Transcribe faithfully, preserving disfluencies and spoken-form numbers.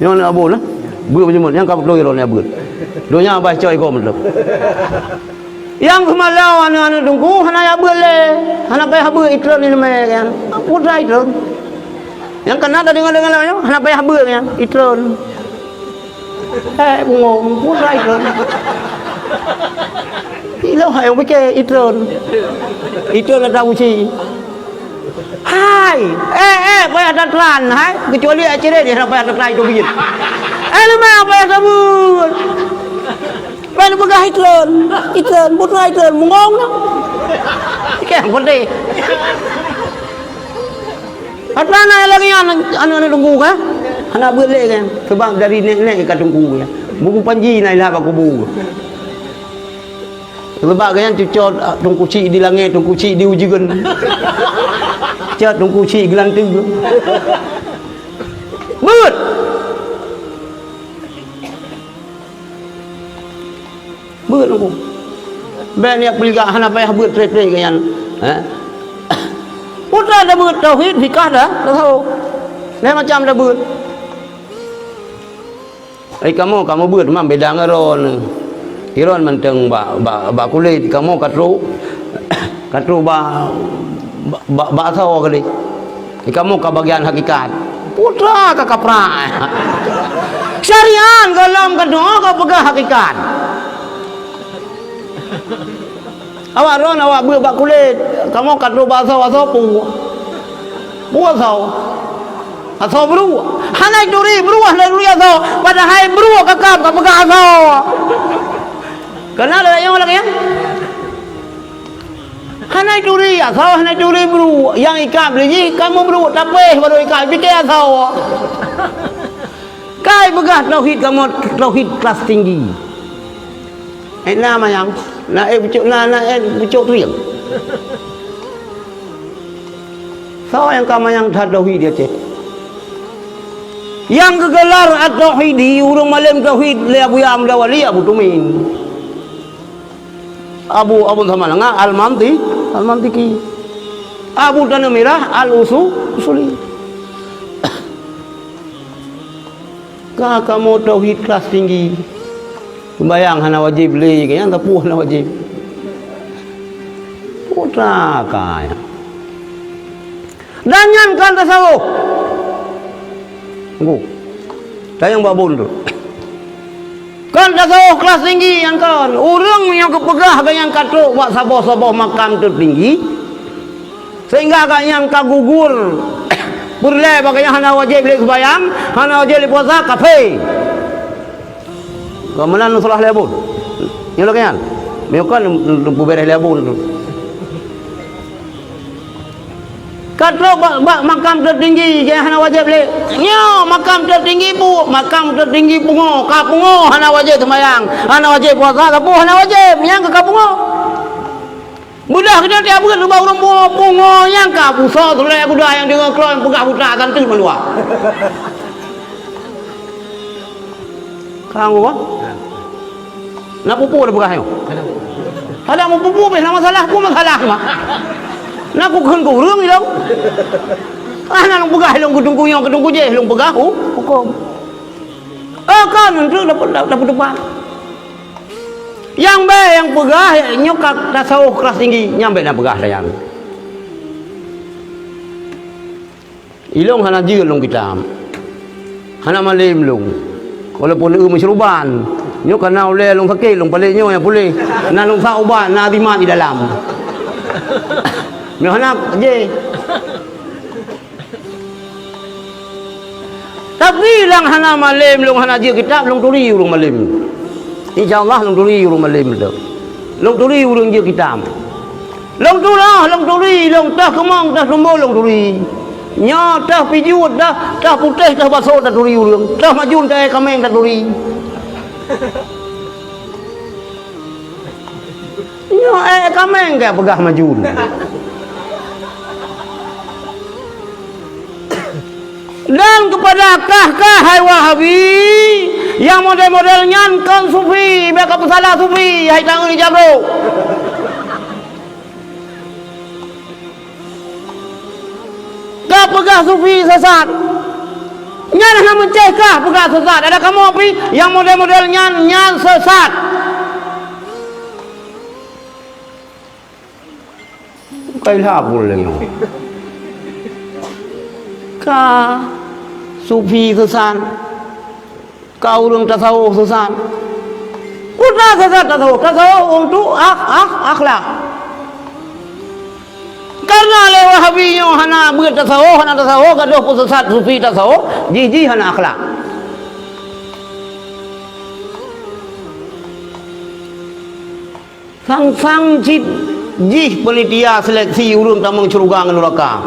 Nyoe aneuk Abu lah. Beuet meunyoe nyang ka beutôi droeneuh beuet. Donya bah coe igoe meuteuk. Nyang seumalao aneuk-aneuk teungku hana jak beuet lé. Hana payah beuet, itreun ileumèe nyan. Putra itreun. Nyang kana tadeungoe-deungoe lagèe nyoe, hana payah beuet nyan, itreun. Eh, bungong, putra itreun. Ilôn hai pike itreun. Itreun ata uci. Hai, eh, eh, payah tatran, hai. Kecuali acara dia hana payah tatran itu bingit. Eh, leumah payah sabut. Ban peugah itreun, itreun, putra itreun, bungong na. Keh, pedih. Atra na lagèe nyan aneuk-aneuk teungku kan? Hana beuet lé kan? Sebab dari nèk-nèk ka teungku kan? Buku panji na ilah bak kubu. Sebab kan cucot, ah, teungku cik di langèt, teungku cik di ujeuen. Cot teungku cik geulanteue. Beuet! Beuet teungku. Bèk neujak peuliga hana payah beuet trép-trép keu nyan. Eh? Putra tabeuet tauhid, fikah dah, tasawuf. Lain macam tabeuet. Ai kamoe, kamoe beuet memang beda ngon droeneuh. Droeneuh mantong bak, bak, bak kulét, kamoe ka trok, ka trok bak, bak, bak, bak asoe kali. Kamoe ka bagian hakikat. Putra ka kaprak. Syariat gohlom keunoe ka peugah hakikat. Awak droen awak beuet bak kulét. Kamoe ka trok bak asoe, asoe peue? Peue asoe? Asoe bruek. Hana turi bruek, hana turi asoe. Padahai bruek ka kab ka peugah asoe. Kana lagèe nyoe lagèe nyan? Hana turi asoe, hana turi bruek. Nyang ikab lé jih kamoe bruek, tapéh baru ikab, pike asoe. Kai peugah tauhid kamoe, tauhid kelas tinggi. Eh, na manyang, na eh pucuk, na, na eh pucuk trieng. Soe nyang ka manyang that tauhid di Aceh? Nyang geugelar At-Tauhidi, ureueng malém tauhid lé Abuya Muda Wali Abu Tumin. Abu, Abu Samalanga Al-Manti, Al-Mantiki. Abu Taneuh Mirah Al-Usu-, Usuli. Ka kamoe tauhid kelas tinggi. Seumbahyang hana wajéb lé, nyang sapeue hana wajéb. Putra ka nyan. Dan nyan kan tasawuf. Ngu. Tanyong bak bun tu. Kan tasawuf kelas tinggi nyan kan. Ureueng nyang geupeugah gobnyan ka trok bak saboh-saboh makam teutinggi, sehingga gobnyan ka gugur peureulèe bak gobnyan hana wajéb lé seumbahyang, hana wajéb lé puasa, kafé. Ka meunan salah lé abon. Nyoe lagèe nyan. Meunyoe kan, peubeuréh lé abon tu. Ka trok bak, bak makam teutinggi, jadi hana wajéb lé. Nyoe makam teutinggi bu-, makam teutinggi pungo, ka pungo hana wajéb seumbahyang, hana wajéb puasa, sapeue hana wajéb, nyang ka pungo. Beudah keunoe tiap beuet bak ureueng pungo, pungo nyang ka busoe sulek guda nyang deungoe klo nyang peugah buta akan teuh meuluwa. Ka ngua? Na pupu dah peugah nyoe. Hana mupupu beh na masalah, ku masalah mah. Na ku kheun ku ureueng ilong. Ah, na lôn peugah ilong keu teungku nyoe, keu teungku jéh lôn peugah hu-, huköm. Oh, kon treuk dapeutupat. Nyang bèk nyang peugah nyoe ka tasawuf kelas tinggi, nyang bèk na peugah sayang. Ilong hana jeuet lôn kitab. Hana malém lôn. Walaupun eu meusyeuruban. Nyoe kana ulèe lôn sakét, lôn palek nyoe nyang puléh. Na lôn sa ubat, na azimat di dalam. Nyoe hana jih. Tapi nyang hana malém, lôn hana jeuet kitab, lôn turi ureueng malém. Insya Allah lôn turi ureueng malém tu. Lôn turi ureueng jeuet kitab. Lôn turoh, lôn turi, lôn teuh keumong, teuh sumbo, lôn turi. Nyoe teuh pijuet, teuh, teuh putéh, teuh baso, teuh turi ureueng. Teuh majun, teuh kaméng, teuh turi. Nyoe, eh, kaméng ka peugah majun. Dan kepada kah-kah hai Wahabi, nyang model-model nyan kon sufi, bèk kapeusalah sufi, hai tangieng di jabrok. Ka peugah sufi sesat. Nyan hana meucéh kah peugah Sesat. Ada kamoe pih nyang model-model nyan, nyan sesat. Bukai lah pun lagi. Ka sufi sesat. Ka ureuëng tasawuf sesat. Peue na sesat tasawuf? Tasawuf untuk ak-, ak-, akhlak. Karena lé Wahabi nyoe hana beuet tasawuf, hana tasawuf, gadôh peusesat sufi tasawuf, jih-jih hana akhlak. Sang-sang cit jih panitia seleksi ureuëng tamong syeuruga ngon nuraka.